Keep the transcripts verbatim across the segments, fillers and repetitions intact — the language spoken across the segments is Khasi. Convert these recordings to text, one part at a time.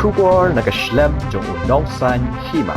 Khubor na ka shlem jong u nongsan hima.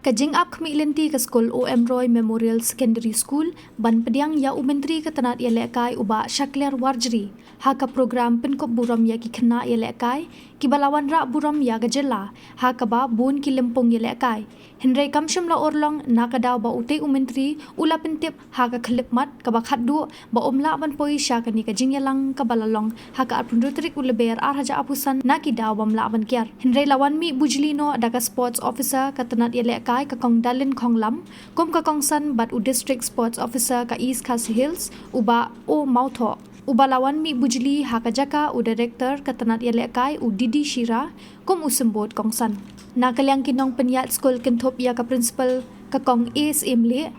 Ka jingap khmih lynti ka skul O M Roy Memorial Secondary School ban pdiang ïa u Myntri ka tnat ïalehkai u Bah Shakliar Warjri ha ka program pynkup burom ïa ki khynnah ïalehkai kiba la wanrah burom ïa ka jylla ha kaba bun ki lympung ïalehkai. Hynrei kam shym la urlong na ka daw ba utei u Myntri u la pyntip ha ka khyllipmat kaba khatduh ba um lah ban poi sha kane ka jingïalang kaba la long ha ka arphew hynriew tarik u Lber ar hajar arphew san na ki daw bym lah ban kiar. Hynrei la wan mih bujli noh da ka Sports Officer ka tnat ïalehkai ka Kong Darlin Khonglam kum ka kongsan bad u District Sports Officer ka East Khasi Hills u Bah O Mawthoh. Uba la wan mih bujli ha ka jaka u Director ka tnat ïalehkai u D D Shira kum u symbud kongsan. Na ka liang ki nongpynïaid skul kynthup ïa ka Principal ka Kong A S M Leh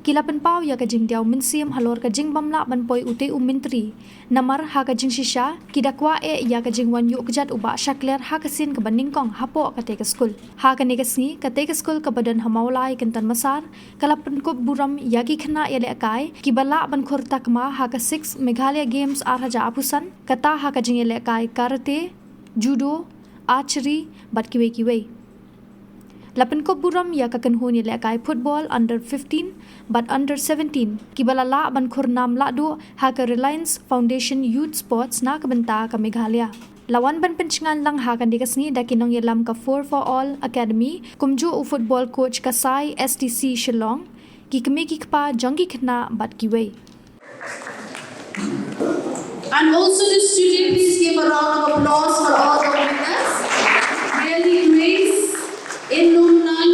ki la pynpaw ïa ka jingdiaw mynsiem halor ka jingbym lah ban poi utei u Myntri. Namar ha ka jingshisha ki da kwah eh ïa ka jingwan ïuh kjat u Bah Shakliar ha ka sien kaba nyngkong hapoh katei ka skul. Ha kane ka sngi katei ka skul kaba don ha Mawlai Kynton Massar ka la pynkup burom ïa ki khynnah ïalehkai kiba lah ban khur takma ha ka six Meghalaya Games ar hajar arphew san, kata ha ka jingïalehkai karate, judo, archery bad kiwei kiwei. La pynkup burom ïa ka kynhun ïalehkai football under fifteen bad under seventeen kiba la lah ban khur nam lahduh ha ka Reliance Foundation Youth Sports na ka bynta ka Meghalaya. La wan ban pynshngaiñ lang ha kane ka sngi da ki nongïalam ka Four for All Academy kumjuh u football coach ka Sai S T C Shillong, ki kmie ki kpa jong ki khynnah bad kiwei. And also the student, please give a round of applause for all the winners. Mary Grace Inlumnan,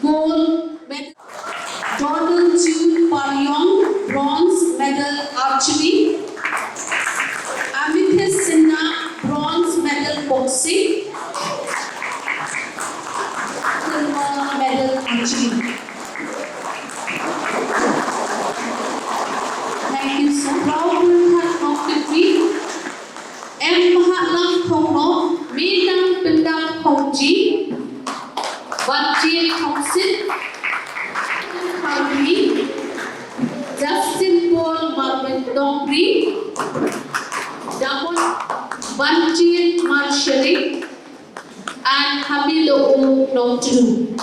gold medal. Donald Jude Pariong, bronze medal archery. Amicus Sinha, bronze medal boxing. Silver medal archery. Thank you, sir. Proud to have welcomed you. M Mahatlak Khongno, Minang Bendang Khongji, Banjit Khongsit, Khangri, Justin Paul Marvin Dongri, Damon Banjit Marshali, and Hamilo Nongtru.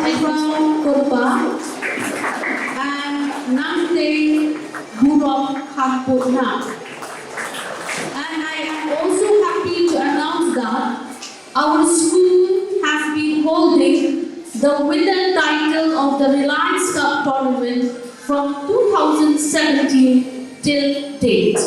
Background Kurpa and Nangte Burok Hamput Hap. And I am also happy to announce that our school has been holding the winner title of the Reliance Cup tournament from two thousand seventeen till date.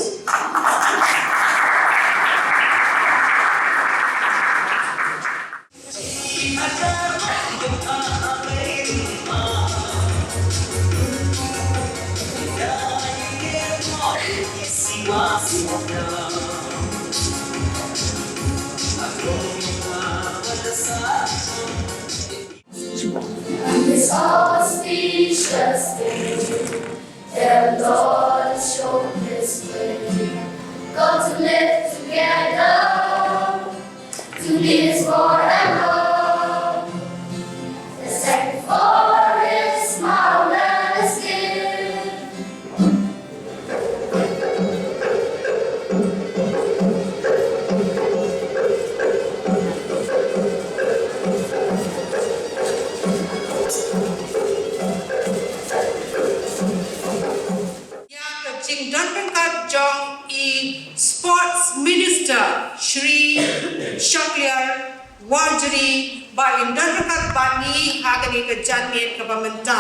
On this auspicious day, the Lord showed his way. Come to live together, to live forever. The second for his marvelous gift. Ïa ka jingdon ryngkat jong i Sports Minister Shri Shakliar Warjri ba in don ryngkat bad ngi ha kane ka janmiet kaba mynta.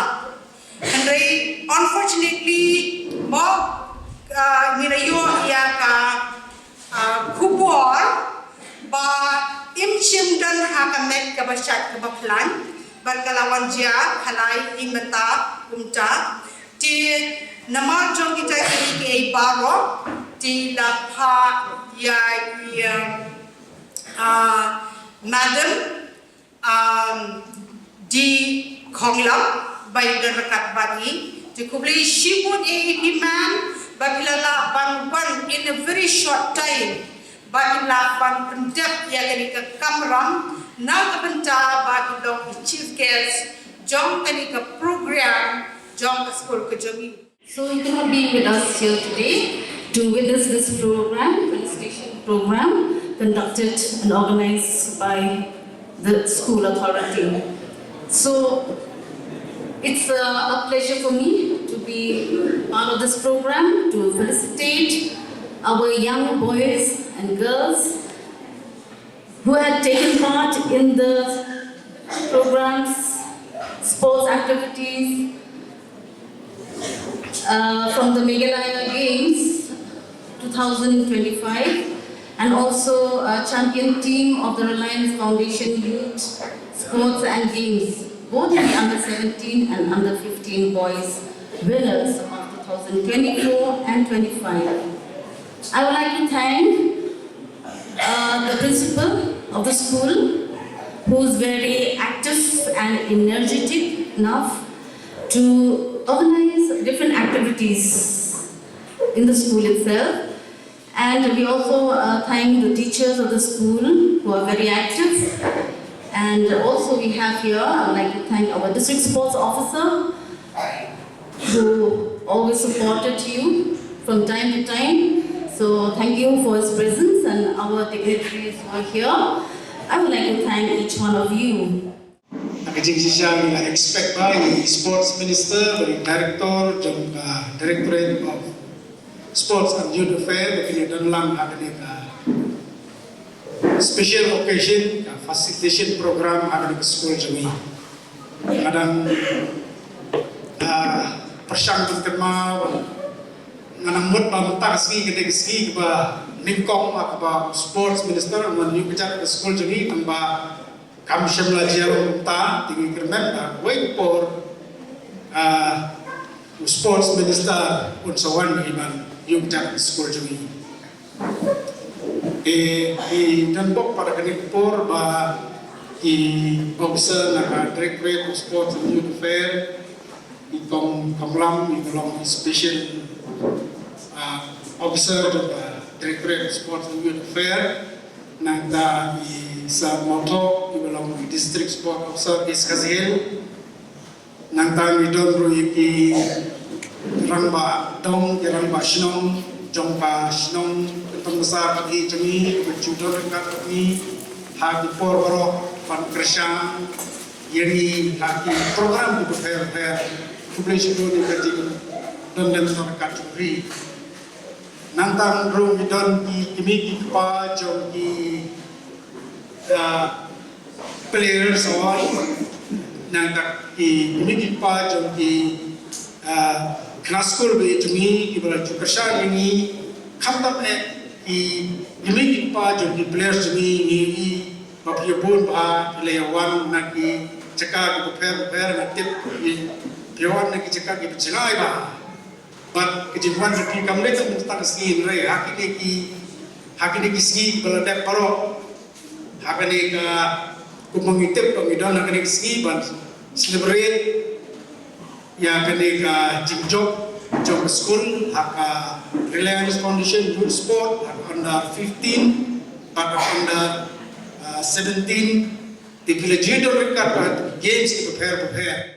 Hynrei unfortunately mo, uh, ngi la ïoh ïa ka, uh, khubor ba im shym don ha ka met kaba shait kaba khlaiñ bad ka la wan jia ha lai i mynta kumta. Te namar jong kita kiei kiei baroh te la phah ïa i, uh, Madam, um, D Khonglam, ba ïadon ryngkat bad ngi. Te khublei shibun ïa phi man, ba phi la lah ban wan in a very short time. Ba phi lah ban pyndep ïa kane ka kamram, na ka bynta ba phi long chief guest jong kane ka program jong ka skul ka jong ngi. So you could not be with us here today to witness this program, felicitation program conducted and organized by the school authority. So it's a, a pleasure for me to be part of this program, to felicitate our young boys and girls who had taken part in the programs, sports activities, uh, from the Meghalaya Games two thousand twenty-five, and also a champion team of the Reliance Foundation Youth Sports and Games, both in the under seventeen and under fifteen boys, winners of two thousand twenty-four and twenty-five. I would like to thank uh, the principal of the school, who's very active and energetic enough to organize different activities in the school itself. And we also uh, thank the teachers of the school who are very active. And also we have here, I would like to thank our district sports officer, who always supported you from time to time. So thank you for his presence and our dignitaries who are here. I would like to thank each one of you. Ka jingshisha ngi la expect ba i sports minister, ba i director jong ka Directorate of Sports and Youth Affairs, ba kin ïadon lang ha kane ka special occasion, ka facilitation program ha kane ka school jong ngi. Nga dang, ah, pyrshang ban kynmaw, nga dang mut ba mynta ka sngi ka dei ka sngi kaba nyngkong, ah, kaba sports minister un wan ïuh kjat ka school jong ngi, tang ba kam shym la jia long mynta. Te ngi kyrmen ba kawei ka por, ah, u sports minister un sa wan hi ban ïuh kjat ka school jong ngi. Te ngi don bok pat ha kane ka por ba i officer na ka Directorate of Sports and Youth Affairs, i Kong Khonglam, i ba long i special, ah, officer jong ka Directorate of Sports and Youth Affairs, nangta i Sir Mawthoh, i ba long i District Sports Officer East Khasi Hills, nangta ngi don ruh ïa ki rangbah dong, ki rangbah shnong jong ka shnong Kynton Basa Pagih jong ngi, kiba ju don ryngkat bad ngi ha ki por baroh ban kyrshan ïa ngi ha ki program kiba pher pher. Khublei shibun ïa ka jingdon lem ryngkat jong phi. Nangta ruh ngi don ki kmie ki kpa jong ki, ah, players, nangta ki kmie ki kpa jong ki, ah, khynnah skul ba ïeit jong ngi kiba la ju kyrshan ïa ngi, khamtam eh ki kmie ki kpa jong ki players jong ngi. Ngi ïohi ba phi ïa bun bha, phi la ïa wan na ki jaka kiba pher bapher, nga tip phi ïa wan na ki jaka kiba jngai bha. Bad ka jingwan jong phi kam dei tang mynta ka sngi, hynrei ha kine ki, ha kine ki sngi kiba la dep baroh, ha kane ka, kumba ngi tip ba ngi don ha kane ka sngi ban celebrate ïa kane ka jingjop jong ka skul ha ka Reliance Foundation Youth Sport, ha ka under fifteen bad ha ka under, uh, seventeen. Te phi la ju don ryngkat ha ki games kiba pher bapher.